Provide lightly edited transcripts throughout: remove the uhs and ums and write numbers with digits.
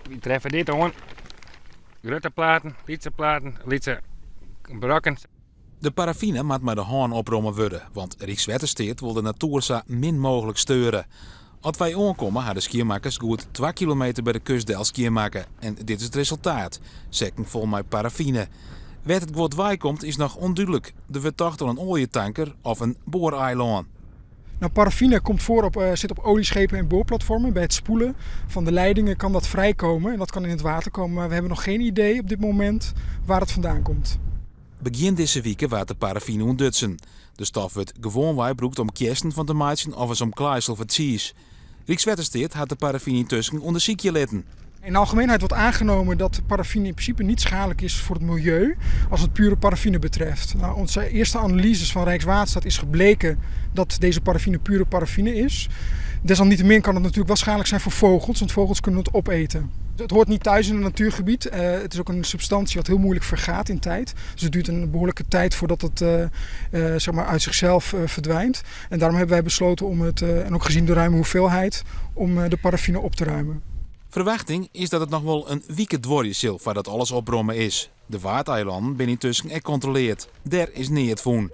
Wy treffe dit oan. Grutte platen, lytse platen, lytse brokken. De paraffine moat mei de hân opromme wurde, want Rykswettersteat wol de natoer sa min mooglik steure. As wy oankomme ha de skjinmakkers goed twa kilometer by de kust del skjinmakke en dit is it resultaat, sekken fol mei paraffine. Wêr't it guod weikomt is noch ûndúdlik. Der wurdt tocht oan in oaljetanker of in boareilân. Nou, paraffine komt voor op, zit op olieschepen en boorplatformen. Bij het spoelen van de leidingen kan dat vrijkomen en dat kan in het water komen. Maar we hebben nog geen idee op dit moment waar het vandaan komt. Begjin dizze wike waard de paraffine ûntdutsen. De stof wurdt gewoanwei brûkt om kjesten fan te meitsjen of as omklaaisel foar tsiis. Rykswettersteat hat de paraffine yntusken ûndersykje litten. In de algemeenheid wordt aangenomen dat paraffine in principe niet schadelijk is voor het milieu als het pure paraffine betreft. Nou, onze eerste analyses van Rijkswaterstaat is gebleken dat deze paraffine pure paraffine is. Desalniettemin kan het natuurlijk wel schadelijk zijn voor vogels, want vogels kunnen het opeten. Het hoort niet thuis in een natuurgebied. Het is ook een substantie wat heel moeilijk vergaat in tijd. Dus het duurt een behoorlijke tijd voordat het zeg maar uit zichzelf verdwijnt. En daarom hebben wij besloten om het, en ook gezien de ruime hoeveelheid, om de paraffine op te ruimen. Ferwachting is dat it noch wol in wike duorje sil foardat alles opromme is. De Waadeilannen binne yntusken ek kontroleard. Dêr is neat fûn.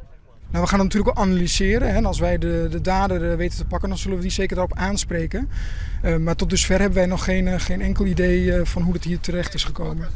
Nou, we gaan het natuurlijk wel analyseren. Hè. En als wij de dader weten te pakken, dan zullen we die zeker daarop aanspreken. Maar tot dusver hebben wij nog geen enkel idee van hoe het hier terecht is gekomen.